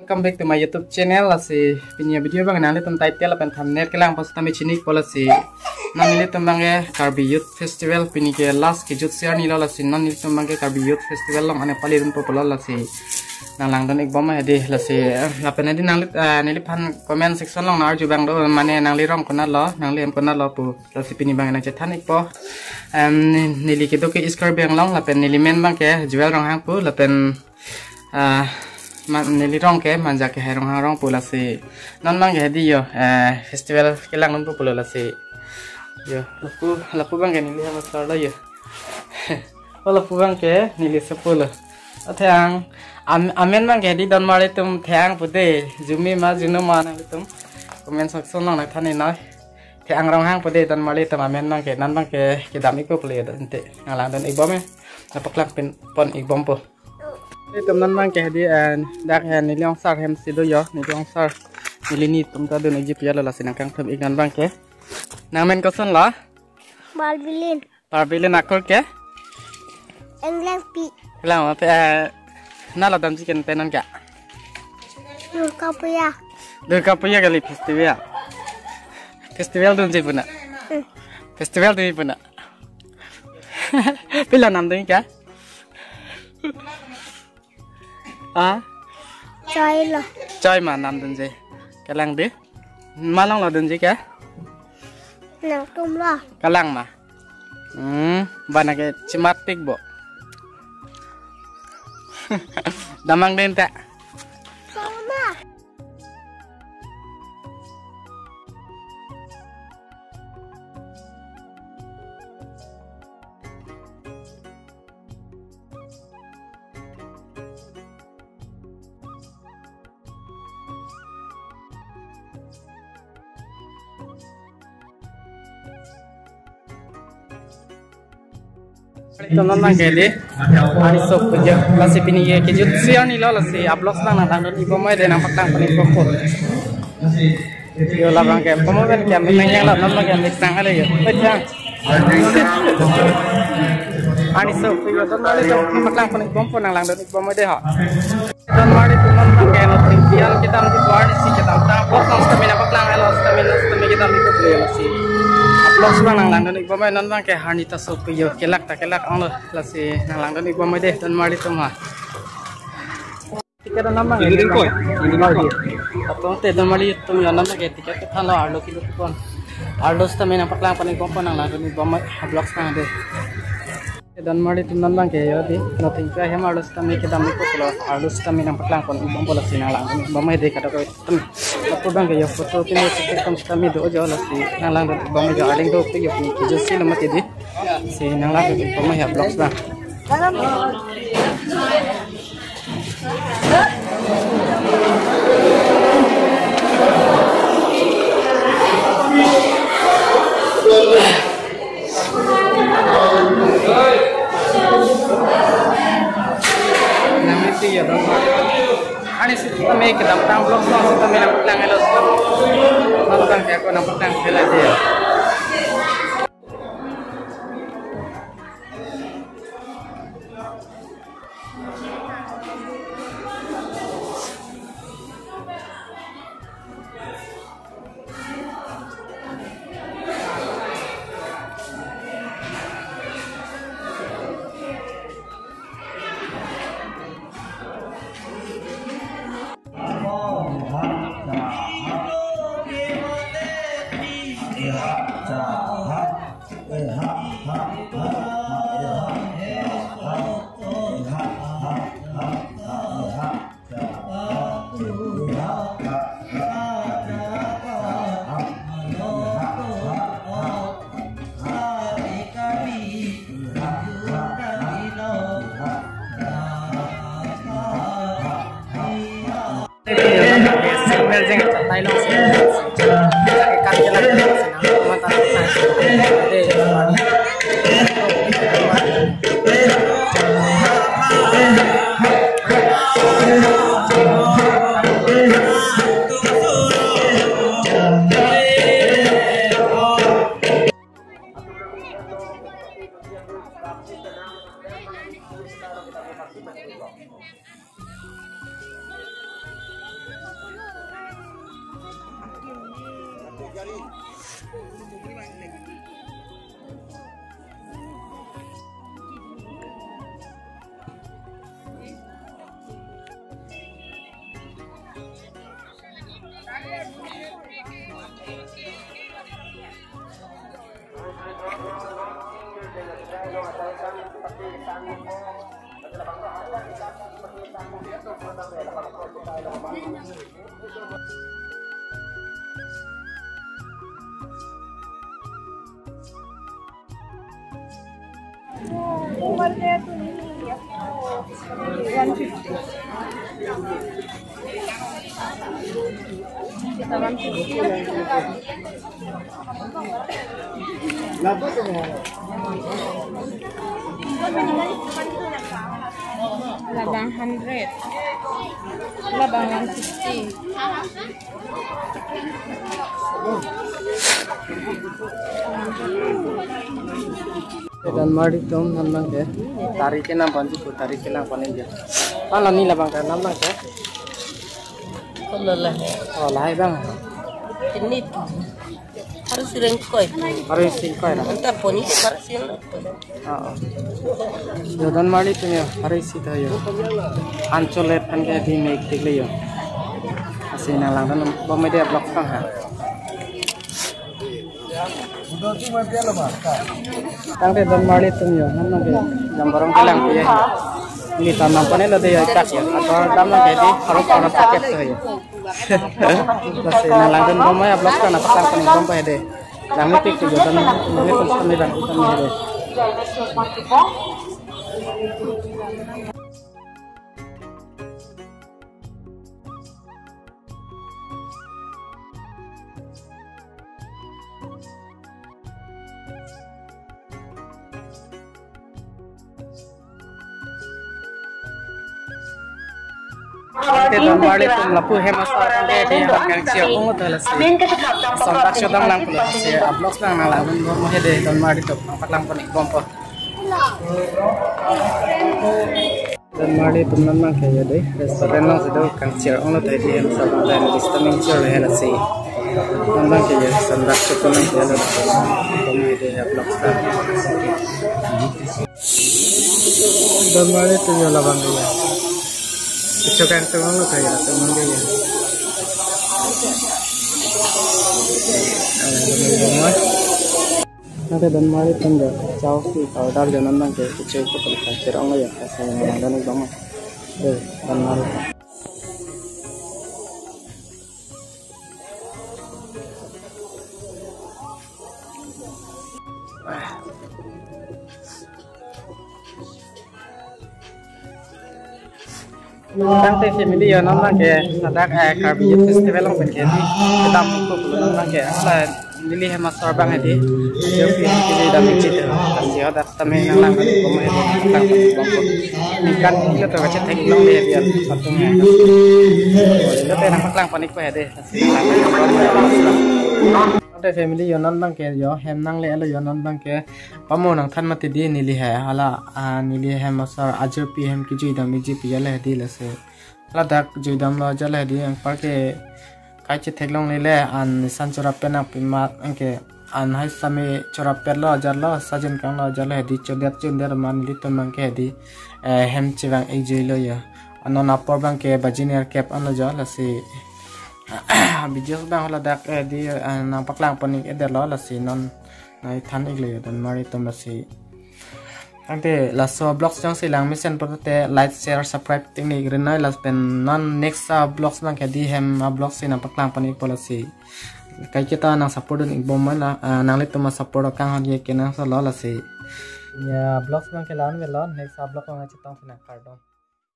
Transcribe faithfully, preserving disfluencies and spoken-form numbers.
Welcome back to my YouTube channel. Lasi pini a-video abang nanglitum title lapen thumbnail kelang pusitame chinipo lasi. Non nelitum abangke Karbi Youth Festival pini ke last kejutsi arni lo lasi. Non nelitum abangke Karbi Youth Festival along ane palidunpo pulo lasi. Nang langdun-ikbom hedi lasi. Lapen hedi nangli, eh, neliphan comment section along nang-arju abang do mane nangli rong konat lo, nangli hem konat lo pu. Lasi pini abang nangchethan-ikpo. Em, ne-, neli kedo ke East Karbi Anglong lapen neli men abangke Joel Ronghang pu lapen, ah, ma-, neli rong ke Manja Kehai Ronghang arong pu lasi. Non abangke hedi yo, eh, festival kelangdunpo pulo lasi. Yo, lapu, lapu abangke neli hem asar lo yo. O lapu abangke neli sopo lo. O the-ang, am-, amen abangke hedi donmarli atum the-ang pu de, Jumi ma Juno ma nanglitum comment section along nangthan-ik noi. The-ang Ronghang pu de donmarli atum amen abangke, non abangke kedam-ikpo pulo ante. Nang langdun-ikbom e. Nangpaklang pin pon-ikbompo. Itum non abangke hedi, eh, dak he neli ongsar hem si do yo, neli ongsar. Neli nitum ta dun-ikji pu ya lo lasi nangkangthum-ik non abangke. Nang men koson lo? Balbilin. Balbilin akur ke? Englengpi. Lang apa, eh, nalo damji ke ante non ke? Durga Puja. Durga Puja kali festival. Festival dunji pu na. Hmm. Festival dunji pu na. Pilo namdun ke? Ah? Choi lo. Choi ma namdunji. Kelang di. Malong lo dunji ke? Nangtum lo. Kelang ma. Hmm, bana ke chimat-ikpo. Damnang den ta. Sama. Itum non abangke di, arni so puja, lasi pini ke kejutsi arni lo lasi, a-vlogs abang nang langdun-ikbom hedi nangpaklang pon-ikbompo. Yo labang ke, komo ben ke, menang lo, non abangke, menang ale yo. Pejang. Arni so puja, donmarli atum nangpaklang pon-ikbompo nang langdun-ikbom hedi ha. Donmarli atum non abangke no tingpian kedam di buar ni si kedam ta. Vlogs nang sitame nangpaklang helo sitame nang sitame kedam di kuple lasi. A-vlogs abang nang langdun-ikbom non abangke arni ta so puja kelak ta kelak ong lo lasi nang langdun-ikbom hedi donmarli atum ha. Ticket non abang. Ini dengkoi. Ini dengkoi. Atong te donmarli atum yo non abangke ticket kethan lo arlo kilo kupon. Arlo sitame nangpaklang pon-ikbompo nang langdun-ikbom a-vlogs nang de. Donmarli atum non abangke yo di, no tingpi ahem arlo sitame kedam-ikpo pulo, arlo sitame nangpaklang pon-ikbompo lasi nang langdun-ikbom hedi kadokave atum. Lapu abangke yo photo pin yo sitame do jo lasi nang langdun-ikbom yo arleng dopik yo pini kejutsi lo mati di. Si nang langdun-ikbom ya vlogs abang. Nang isi ya, bang. Arni sitame kedam tang vlogs nang sitame nangpaklang helo. Nangpaklang ke ako nangpaklang helo dia. One fifty. One fifty. Labang hundred. Labang one fifty. Donmari atum, non abangke tari kenangponji pu, tari kenangpon-ikji. Pala neli labang kenangpon abangke. Kalau lah. Oh, lahai abang. Ini harus sirengkoi. Harus sirengkoi lah. Anta pon-ik harus sirengkoi. Oh. Yo, donmari atum yo, hari isi ta yo. Anchot le aphan ke di mek tik le yo. Lasi nanglangdun bom hedi vlog abang ha. Tangte donmari atum yo, non abangke jambor arong kelang pu ya. Neli ta nangpon-iklo dei yo, tak yo. Ator dam abangke di, harus harus paket ta yo. Lasi nanglangdun bom ya vlog abang, nangpaklangpon-ik bom hedi. Langmepik tu yo, donmari atum, kami bang, kami hedi. Tangte donmari atum, lapu hem asar abangke di, kangchir ong ta lasi. Lason dak chodam lang pulo lasi, vlog abang nanglangdun bom hedi, donmari atum, nangpaklangpon-ik bompo. Donmari atum, non abangke yo dei, restaurant along si do, kangchir onglo ta hedi, hem asar abang ta, bistaming chir le hela si. Non abangke yo, lason dak chodam lang pulo, bom hedi, vlog abang. Donmari atum yo, labang ya. Kecho kangtung onglo ta ya, teman dia ya. Ayo, teman-teman. Tangte donmari atum yo, chow si order jo, non abangke kecho ko pun kangchir onglo ya, lasi nanglangdun-ik bom. Dei, donmari. Tangte family yo, non abangke ladak, eh, Karbi Youth Festival along pen ke di kedam ko pulo, non abangke hala neli hem asar abang hedi. Ajo pi hedi kedam-ikji tu. Lasi hadak tame nanglangdun bom hedi, nangpaklangpon-ik bompo. Ningkan kilo to kachethek longle hedi, patung ya. Lote nangpaklangpon-ikpo hedi. Tangte family yo, non abangke yo, hem nangle-etlo yo, non abangke. Pamo nangthan mati di neli he, hala, ah, neli hem asar ajirpi hem kejui dam-ikji pu ya le hedi lasi. Ladak jui damlo ajat le hedi, anparke kai chethek longle le, an nisan chorap pen nangpimat anke, an hai sami chorap petlo ajatlo, sajen kanglo ajat le hedi, chodet chundet ma nelitum abangke hedi, eh, hem chevang-ikjuilo yo. Anon apor abangke baji nerkep anlo jo, lasi videos abang haladak, eh, di, eh, nangpaklangpon-ik-edetlo, lasi non nangthan-iklo yo, donmari atum, lasi. Tangte laso vlogs jongsi lang mesen pulote like, share, subscribe ting-ik rinoi, lapen non next, ah, vlogs abangke di hem, ah, vlogs si nangpaklangpon-ikpo lasi. Kaiketa nang support dun-ik bom la, ah, nanglitum a-support akanghon ye kenangsotlo lasi. Ya, vlogs abangke la-an avelo, next, ah, vlog abang chetong si nang kardom.